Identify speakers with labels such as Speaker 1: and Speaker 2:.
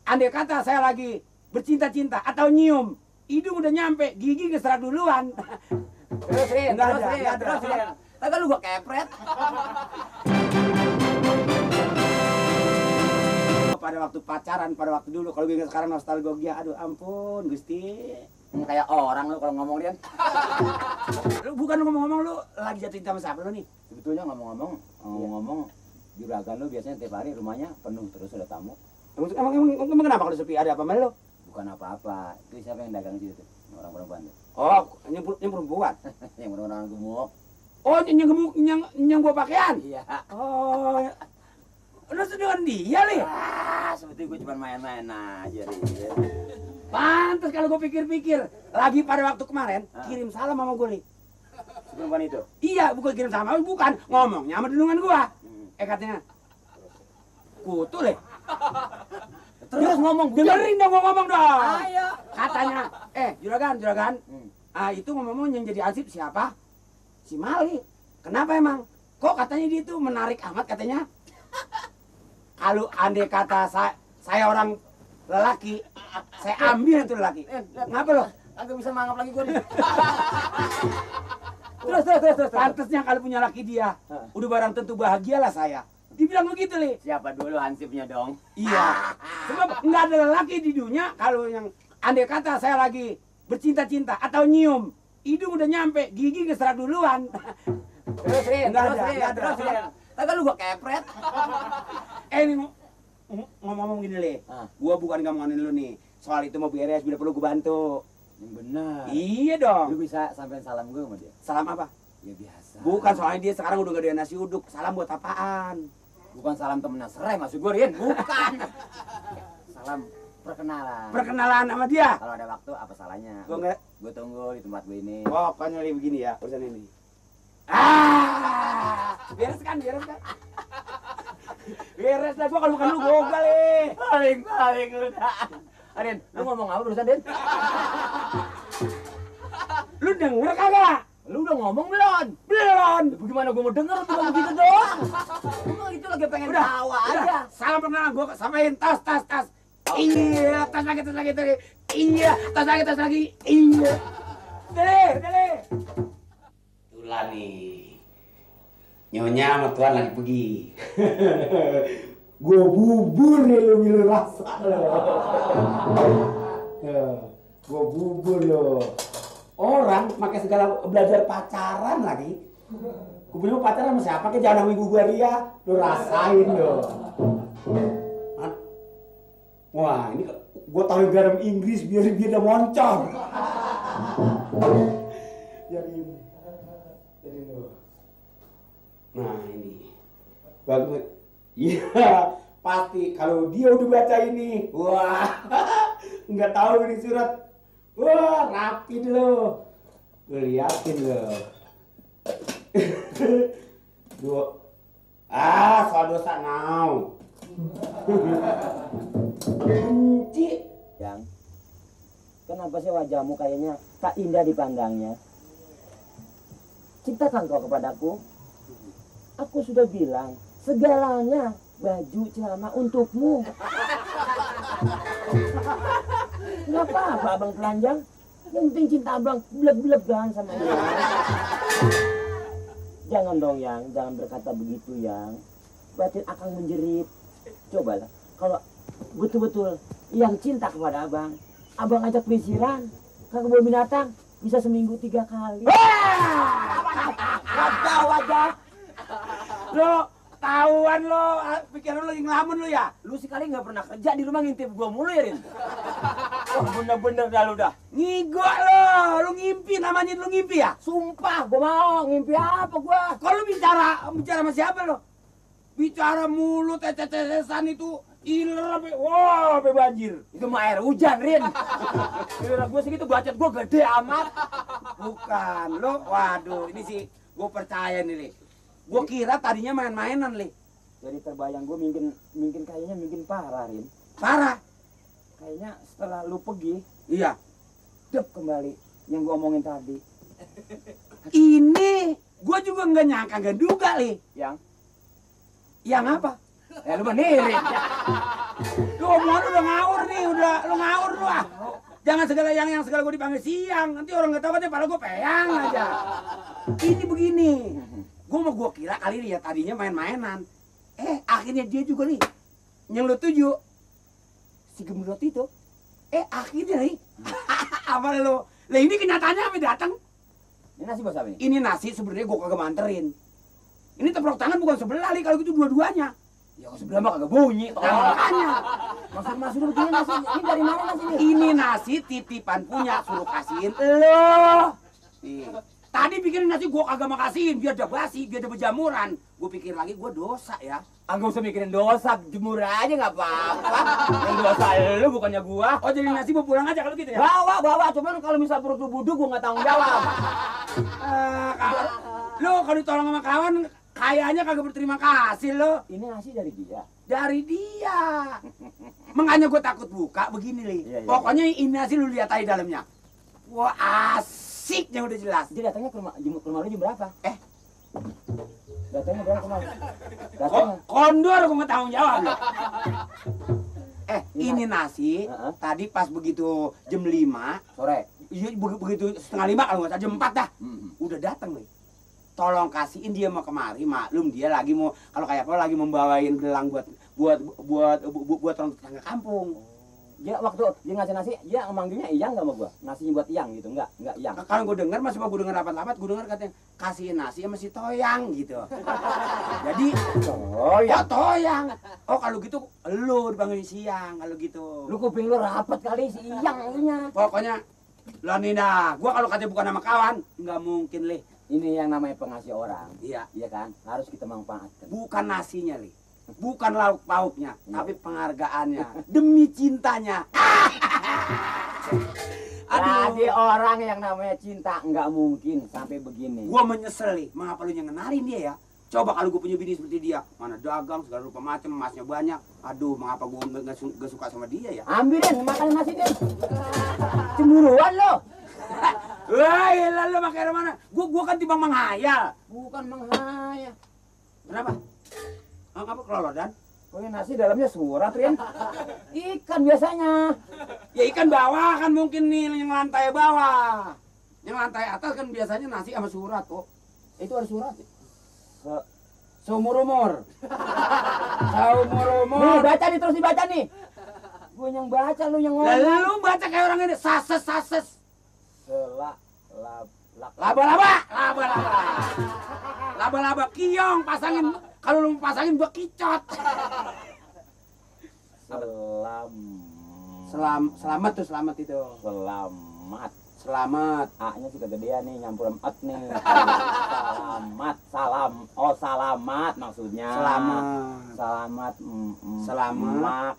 Speaker 1: andai kata saya lagi bercinta-cinta atau nyium, hidung udah nyampe, gigi keserak duluan.
Speaker 2: Terus Rin,
Speaker 1: Nggak
Speaker 2: terus
Speaker 1: ada,
Speaker 2: Rin,
Speaker 1: nggak ada.
Speaker 2: terus Rin. Kagak lu gua kepret.
Speaker 1: Pada waktu pacaran, pada waktu dulu, kalau gue sekarang nostalgia, aduh ampun Gusti.
Speaker 2: Kayak orang lu kalau ngomong Rin.
Speaker 1: Lu bukan ngomong-ngomong, lu lagi jatuh cinta sama siapa lu nih?
Speaker 2: Sebetulnya ngomong-ngomong juragan lu biasanya tiap hari rumahnya penuh terus ada tamu.
Speaker 1: Emang kenapa kalau sepi, ada apa sama lu?
Speaker 2: Bukan apa-apa. Itu siapa yang dagang situ tuh? Orang perempuan tuh.
Speaker 1: Oh, yang perempuan.
Speaker 2: Yang orang gemuk.
Speaker 1: Oh, yang gua pakaian.
Speaker 2: Iya.
Speaker 1: Oh, lu dengan dia li?
Speaker 2: Sebetulnya gue cuma main-main aja Rin.
Speaker 1: Pantes kalau gua pikir-pikir, lagi pada waktu kemarin kirim salam sama gua li.
Speaker 2: Perempuan itu.
Speaker 1: Iya, bukan kirim salam, bukan ngomongnya sama dendungan gua. Katanya kutu li.
Speaker 2: Terus ngomong
Speaker 1: dengerin dong, gua ngomong dong.
Speaker 2: Ayo.
Speaker 1: Katanya, juragan. Itu ngomong yang jadi ansip siapa? Si Mali. Kenapa emang? Kok katanya dia itu menarik amat katanya? Kalau andai kata saya orang lelaki, saya ambil itu lelaki. Ngapa lo?
Speaker 2: Agak bisa mangap lagi gue nih. Terus.
Speaker 1: Pantasnya kalau punya laki dia, udah barang tentu bahagialah saya. Dibilang begitu, Li.
Speaker 2: Siapa dulu hansipnya dong?
Speaker 1: Iya. Sebab nggak ada lelaki di dunia kalau yang andai kata saya lagi bercinta-cinta atau nyium, hidung udah nyampe, gigi keserak duluan.
Speaker 2: Terus Rin,
Speaker 1: Nggak
Speaker 2: terus
Speaker 1: ada,
Speaker 2: Rin,
Speaker 1: nggak ada.
Speaker 2: terus Rin. Kagak lu gua kepret.
Speaker 1: Ini ngomong gini, Le. Gua bukan ngomongin lu nih. Soal itu mau beres, bila perlu gua bantu.
Speaker 2: Yang benar.
Speaker 1: Iya dong.
Speaker 2: Lu bisa sampein salam gue sama dia.
Speaker 1: Salam apa?
Speaker 2: Ya biasa.
Speaker 1: Bukan, soalnya dia sekarang udah gak ada nasi uduk. Salam buat apaan?
Speaker 2: Bukan salam temenan serai maksud gue Rin. Bukan. Salam perkenalan.
Speaker 1: Perkenalan sama dia.
Speaker 2: Kalau ada waktu apa salahnya?
Speaker 1: Gua nggak.
Speaker 2: Gue tunggu di tempat gue ini.
Speaker 1: Pokoknya Li begini ya urusan ini. Beres kan? Beres lah, gua kalau bukan lu gogal, Le.
Speaker 2: Paling lu dah. Rin, lu ngomong apa barusan Rin?
Speaker 1: Lu denger kagak?
Speaker 2: Lu udah ngomong belum?
Speaker 1: Belum.
Speaker 2: Bagaimana gue mau denger tuh ngomong gitu doang? Gue gitu lagi pengen tawa aja.
Speaker 1: Salam perkenalan gua samain tas. Iya, tas lagi. Iya, tas lagi. Iya. Udah. Itulah nih. Nyonya sama Tuan lagi pergi. Gua bubur nih lu rasa lo. Gua bubur lo. Orang pakai segala belajar pacaran lagi. Gua punya pacaran sama siapa? Ke jangan sama ibu gua dia. Lu rasain lo. Wah, ini gua taruh garam Inggris biar dia moncong. Jadi lo. Nah ini bagus. Iya, pasti kalau dia udah baca ini, wah, nggak tahu ini surat, wah rapi lo, liatin lo. Soal dosa now. Benci.
Speaker 2: Yang, kenapa sih wajahmu kayaknya tak indah dipandangnya? Cintakan kau kepadaku. Aku sudah bilang. Segalanya baju celana untukmu. Nggak apa-apa abang telanjang. Yang penting cinta abang beleb-beleban sama dia. Jangan dong Yang, jangan berkata begitu Yang. Batin akang menjerit. Cobalah, kalau betul-betul yang cinta kepada abang, abang ajak pelesiran ke kebun binatang bisa seminggu 3 kali. Wajah.
Speaker 1: Lo tahuan lo, pikiran lo lagi ngelamun lo ya?
Speaker 2: Lu sekali nggak pernah kerja di rumah ngintip gua mulu ya Rin? Oh bener-bener dah lu dah.
Speaker 1: Ngigo lo ngimpi, namanya lo ngimpi ya?
Speaker 2: Sumpah gua mau, ngimpi apa gua?
Speaker 1: Kalau lu bicara sama siapa lo? Bicara mulu, tetesan itu iler sampai banjir.
Speaker 2: Itu mah air hujan Rin. Kira gua segitu budget gua gede amat.
Speaker 1: Bukan, lo waduh ini sih gua percaya nih, Li. Gua kira tadinya main-mainan, Li.
Speaker 2: Jadi terbayang gua kayaknya parah Rin.
Speaker 1: Parah?
Speaker 2: Kayaknya setelah lu pergi,
Speaker 1: Iya.
Speaker 2: dep kembali yang gua omongin tadi.
Speaker 1: Ini gua juga nggak nyangka, nggak duga, Li.
Speaker 2: Yang
Speaker 1: apa?
Speaker 2: lu menirik.
Speaker 1: Lu omongan lu udah ngawur nih, lu ngawur lu ah. Jangan segala yang segala gue dipanggil siang, nanti orang nggak tahu katanya pala gue peyang aja. Ini begini, gue kira kali dia tadinya main-mainan. Akhirnya dia juga nih, yang lu tuju, si Gemrot itu. Akhirnya nih, apa lu? Lah ini kenyataannya apa datang?
Speaker 2: Ini nasi bos apa ini?
Speaker 1: Ini nasi sebenarnya gue kagak manterin. Ini tepuk tangan bukan sebelah nih, kalau gitu dua-duanya.
Speaker 2: Ya kalau sebelah mah kagak bunyi.
Speaker 1: Nah, makanya.
Speaker 2: Masuk begini nasi. Ini dari mana nasi ini?
Speaker 1: Ini nasi titipan punya, suruh kasihin lo. Nih. Tadi pikirin nasi gua kagak mau kasihin, biar ada basi, biar ada berjamuran. Gua pikir lagi gua dosa ya.
Speaker 2: Enggak usah mikirin dosa, jemur aja nggak apa-apa. Yang dosa lu bukannya gua.
Speaker 1: Oh jadi nasi mau pulang aja kalau gitu ya?
Speaker 2: Bawa. Cuman kalau misal perut lu buduk gua nggak tanggung jawab.
Speaker 1: Lo kalau ditolong sama kawan, kayaknya kagak berterima kasih lo.
Speaker 2: Ini nasi dari dia.
Speaker 1: Dari dia. Makanya gua takut buka begini nih.
Speaker 2: Iya.
Speaker 1: Pokoknya ini nasi lu lihat aja dalamnya. Wah asiknya udah jelas.
Speaker 2: Dia datangnya ke rumah lu jam berapa? Datangnya berapa kemarin? Datangnya.
Speaker 1: Kondor gua nggak tanggung jawab lo. Ini nasi tadi pas begitu jam 5
Speaker 2: Sore.
Speaker 1: Iya begitu setengah 5 kalau nggak salah jam 4 dah. Udah datang nih. Tolong kasihin dia mau kemari, maklum dia lagi mau kalau kayak apa lagi membawain gelang buat orang tetangga kampung.
Speaker 2: Dia waktu dia ngasih nasi, dia manggilnya Iyang nggak sama gua? Nasinya buat Iyang gitu, enggak Iyang.
Speaker 1: Kalau gue dengar masih mau gue dengar rapat-rapat, gue dengar katanya kasihin nasi sama si Toyang gitu. Jadi Toyang. Oh kalau gitu lu dipanggil siang kalau gitu.
Speaker 2: Lu kuping lu rapat kali si Iyang akhirnya.
Speaker 1: Pokoknya lo nih dah, gua kalau katanya bukan nama kawan, nggak mungkin leh.
Speaker 2: Ini yang namanya pengasih orang.
Speaker 1: Iya
Speaker 2: kan? Harus kita manfaatkan.
Speaker 1: Bukan nasinya leh. Bukan lauk pauknya, tapi penghargaannya demi cintanya.
Speaker 2: Jadi orang yang namanya cinta nggak mungkin sampai begini.
Speaker 1: Gua menyesal nih, mengapa lu yang ngenalin dia ya? Coba kalau gue punya bini seperti dia, mana dagang segala rupa macam, emasnya banyak. Aduh, mengapa gue nggak suka sama dia ya?
Speaker 2: Ambilin makan nasi deh. Cemburuan lo.
Speaker 1: Wah, lalu makai mana? Gua kan timbang menghayal.
Speaker 2: Bukan menghayal.
Speaker 1: Kenapa? Apa kelolodan?
Speaker 2: Oh ya nasi dalamnya surat, Rin. Ikan biasanya.
Speaker 1: Ya ikan bawah kan mungkin nih yang lantai bawah. Yang lantai atas kan biasanya nasi sama surat kok.
Speaker 2: Itu ada surat.
Speaker 1: Seumur umur. Seumur umur.
Speaker 2: Nih baca nih terus dibaca nih. Gue yang baca lu yang ngomong.
Speaker 1: Lalu lu baca kayak orang ini sases. Laba-laba kiong pasangin. Kalau lu pasangin gua kicot. Selamat itu. Selamat.
Speaker 2: A-nya sih kegedean nih nyampur at nih. Selamat maksudnya.
Speaker 1: Selamat.
Speaker 2: Selamat.